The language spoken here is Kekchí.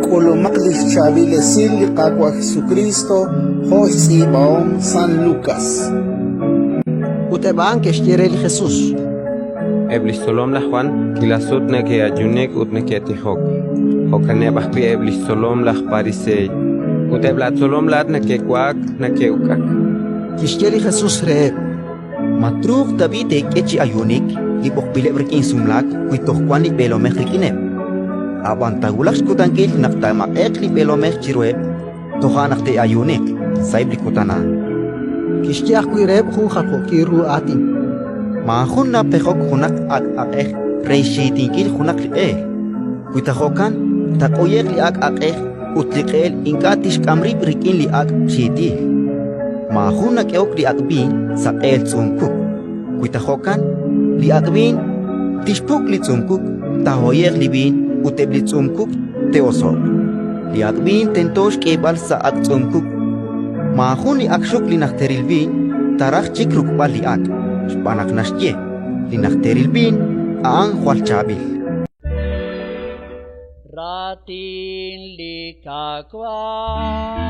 K'ulumaq li xchaab'il esil li Qaawa' Jesukriist jo' xtz'iib'ahom San Lukas. Ut eb' a'an ke'xye re li Jesus: Eb' li xtzolom laj Jwan k'iila sut neke'ayuunik ut neke'tijok, jo'kaneb' ajwi' eb' li xtzolom laj Pariseey. Ut eb' laatzolom laa'at neke'wa'ak neke'uk'ak. Kixye li Jesus reheb': Ma truuq tab'i' teek'e chi ayuunik li b'oqb'ileb' rik'in sumlaak wi toj wank li b'eelomej rik'ineb'? Ab'an taawulaq xkutankil naq taamaq'e'q li b'eelomej chiruheb', toja' naq te'ayuuniq sa'eb' li kutan a'an. Kixye ajwi' reheb' jun jaljookil ru aatin: Maajun napejok junaq ak' aq'ej re xxiitinkil junaq li q'eel. Wi ta jo'kan, taaq'uye'q li ak' aq'ej ut li q'eel ink'a' tixk'am rib' rik'in li ak' xiitil. Maajun nak'ehok li ak' b'iin sa' q'eel tz'uum-kuk. Wi ta jo'kan, li ak' b'iin tixpuk' li tz'uum-kuk, taahoye'q li b'iin ut eb' li tz'uum-kuk te'oso'q. Li ak' b'iin tento xk'eeb'al sa' ak' tz'uum-kuk. Maajun li ak xruk' li najteril b'iin taaraj chik ruk'b'al li ak', xb'aan naq naxye: «Li najteril b'iin a'an jwal chaab'il». Raatin li Qaawa'.